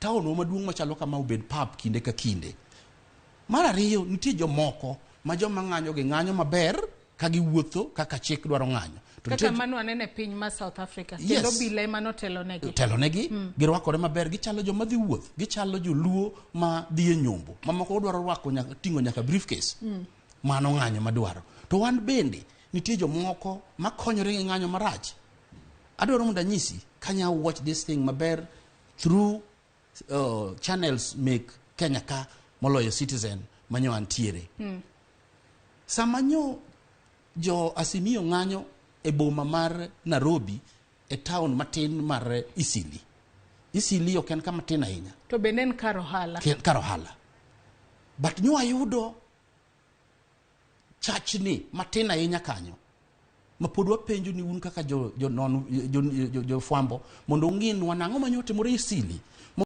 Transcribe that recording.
Taonwa maduong' machalo kama obed pap kinde ka kinde. Mar ariyo, nitie jomoko ma joma ng'anyo gi ng'anyo maber ka giwuotho kaka chik dwaro ng'anyo. To Kaka nitie mano waneno e piny ma South Africa. Yes. Kendo obila ema notelonegi. Telonegi, girwakore maber, gichalo joma dhi wuoth, gichalo joluo ma dhi e nyombo. Mamoko dwaro rwako nyaka, ting'o nyaka briefcase. Mano ng'anyo madwaro. To wan bende nitie jomoko makonyore gi ng'anyo marach. Adwaro mondo anyisi kanya watch this thing maber through channels mek Kenya ka moloyo Citizen manyo antiere. Sama nyo jo Azimio ng'anyo e boma mar Nairobi, e town matin mar Isili. Isili ok en kama tin ahinya. To bende en kar ohala. Kar ohala. But nyo ayudo chachni matin ahinya kanyo ma pod wapenjo ni un kaka jo jo non jo, jo, jo fwambo mondo ung'inwa nang'o ma nyo timore Isili.